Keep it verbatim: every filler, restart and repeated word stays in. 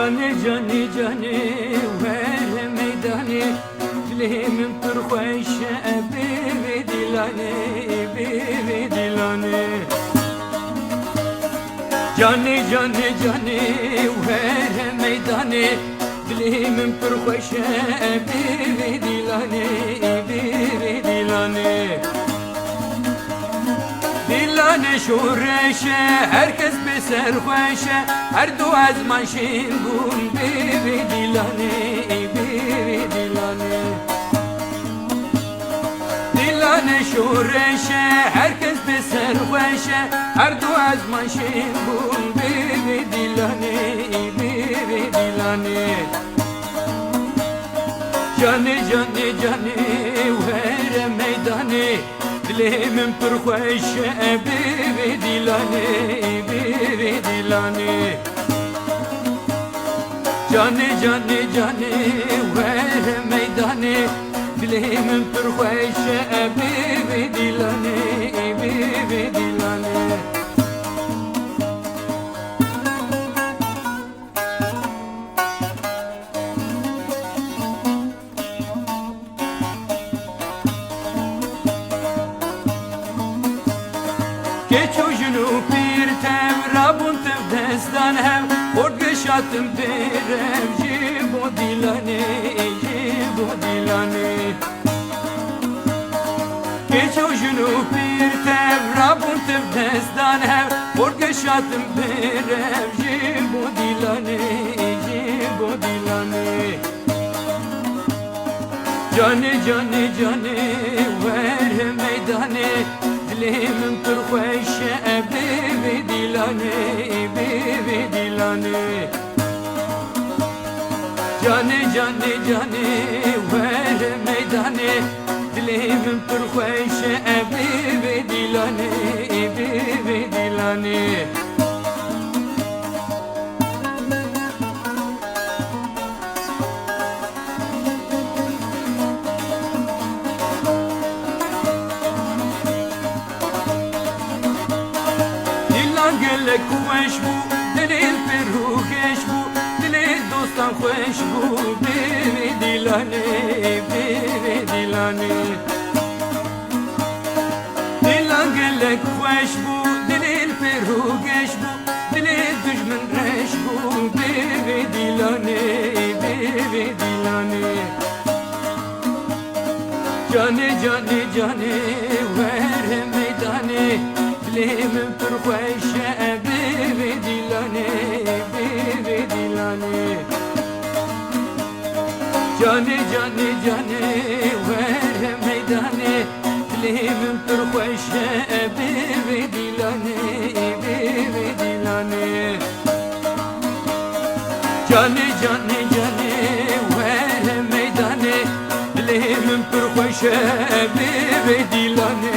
Canê, canê, canê, were meydanê, dilê min pir xweş e, bê vê dîlanê, bê vê dîlanê. Canê, canê, canê, were meydanê, dilê min pir xweş e, bê vê dîlanê, bê vê dîlanê. Dîlanê şoreş e, her kes pê serxweş e, her du ezman şîn bûn, bê vê dîlanê, bê vê dîlanê. Dîlanê şoreş e, her kes pê serxweş e, her du ezman şîn bûn, bê vê dîlanê, bê vê dîlanê. Canê, canê, canê, were meydanê, dilê min pir xweş e, bê vê dîlanê, bê vê dîlanê. Canê, canê, canê, were meydanê, dilê min pir xweş e, bê vê dîlanê, bê vê dîlanê. Keç û jin û pîr tev rabûn tev destan hev, xort veşartin pêrev ji bo dîlanê, ji bo dîlanê. Keç û jin û pîr tev rabûn tev destan hev, xort veşartin pêrev ji bo dîlanê, ji bo dîlanê. Canê, canê, canê, were meydanê, dilê min pir xweş e, bê vê dîlanê, bê vê dîlanê. Canê, canê, canê, were meydanê, dilê min pir xweş e, bê vê dîlanê, bê vê dîlanê. Dîlan gelek xweş bû, dilê pir û geş bû, dilê dostan xweş bû, bê vê dîlanê, bê vê dîlanê. Dîlan gelek xweş bû, dilê li pêr û geş bû, dilê dijmin reş bû, bê vê dîlanê, bê vê dîlanê. Canê, canê, canê, were meydanê, dilê min pir xweş e, bê vê dîlanê, bê vê dîlanê. Canê, canê, canê, were meydanê, dilê min pir xweş e, bê vê dîlanê, bê vê dîlanê. Canê, canê, canê, were meydanê, dilê min pir xweş e, bê vê dîlanê.